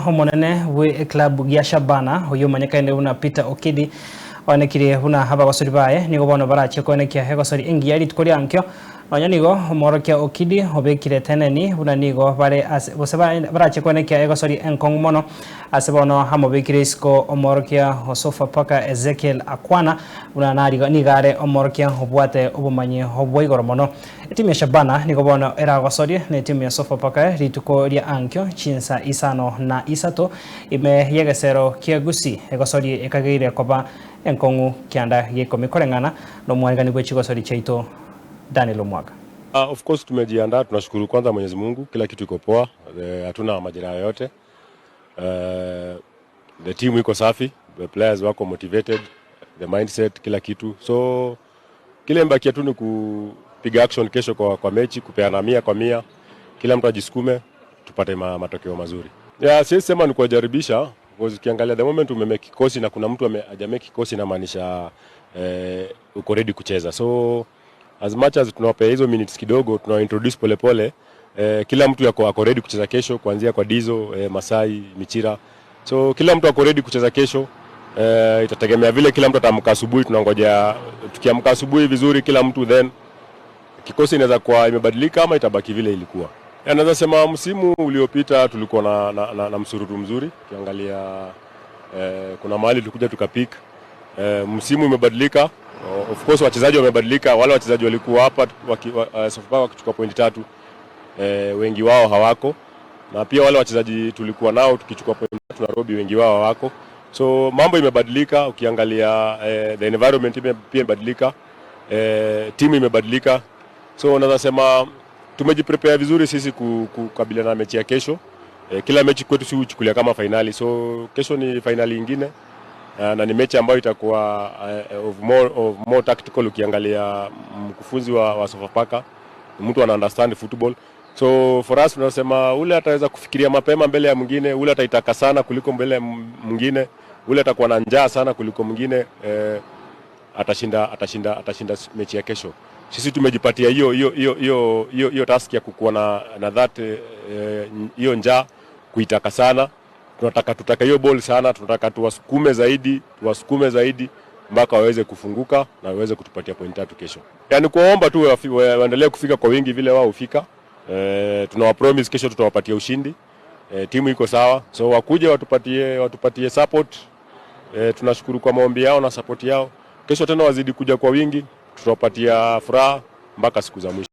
Omonene bwe eclub gia Shabana oyo omanyekaine buna Peter Okidi oenekirie buna abagosori baye nigo bono barachie koenekia egosori engiya rituko riankio. Nonya nigo omworokia Okidi obekire teneni buna nigo bare ase gose barachie koenekia egosori enkong'u mono ase bono amobekire isiko omworokia o Sofapaka Ezekiel Akwana buna narigo nigo are omworokia obwate obomanyi obwa igoro mono. Etimu ya Shabana nigo bono eragosorie na etimu ya Sofapaka rituko ria ankio chinsa 53 ime y'egesero kia Gusii. Egosori ekageire koba enkong'u kianda gia ikomi koreng'ana nomwarigani bwe chigosori chiaito Daniel Omwaga. Of course tumejiandaa, tunashukuru kwanza Mwenyezi Mungu, kila kitu iko poa, hatuna majeraha yoyote. The team iko safi, the players wako motivated, the mindset, kila kitu. So kile imebakia tu ni kupiga action kesho kwa mechi, kupeana 100%, kila mtu ajisukume, tupate matokeo mazuri. Yeah, siwezi sema ni kuwajaribisha, because ukiangalia the moment umemake kikosi na kuna mtu hajamake kikosi, inamaanisha uko ready kucheza. So as much as tunawapea hizo minutes kidogo, tunawa introduce polepole, kila mtu ako ready kucheza kesho, kuanzia kwa Dizo, Masai, Michira. So kila mtu ako ready kucheza kesho. Itategemea vile kila mtu ataamka asubuhi. Tunangoja tukiamka asubuhi vizuri kila mtu, then kikosi inaweza kuwa imebadilika ama itabaki vile ilikuwa. Naweza sema msimu uliopita tulikuwa na msururu mzuri. Ukiangalia kuna mahali tulikuja tukapick. Msimu umebadilika. Of course wachezaji wamebadilika, wale wachezaji walikuwa hapa Sofapaka wakichukua pointi 3, wengi wao hawako, na pia wale wachezaji tulikuwa nao tukichukua pointi 3 Nairobi, wengi wao hawako. So mambo imebadilika, ukiangalia the environment pia imebadilika, timu imebadilika. So naweza sema tumejiprepare vizuri sisi kukabiliana na mechi ya kesho. Kila mechi kwetu si huchukulia kama fainali, so kesho ni fainali ingine na ni mechi ambayo itakuwa of more tactical. Ukiangalia mkufunzi wa Sofapaka ni mtu ana understand football, so for us tunasema ule ataweza kufikiria mapema mbele ya mwingine, ule ataitaka sana kuliko mbele ya mwingine, ule atakuwa na njaa sana kuliko mwingine, atashinda mechi ya kesho. Sisi tumejipatia hiyo task ya kukuwa na that hiyo njaa kuitaka sana. Tunataka tutaka hiyo ball sana, tunataka tuwasukume zaidi mpaka waweze kufunguka na waweze kutupatia point 3 kesho. Yaani kuwaomba tu waendelee kufika kwa wingi vile wao hufika. Tunawa promise kesho tutawapatia ushindi. Timu iko sawa, so wakuje watupatie support. Tunashukuru kwa maombi yao na support yao. Kesho tena wazidi kuja kwa wingi, tutawapatia furaha mpaka siku za mwisho.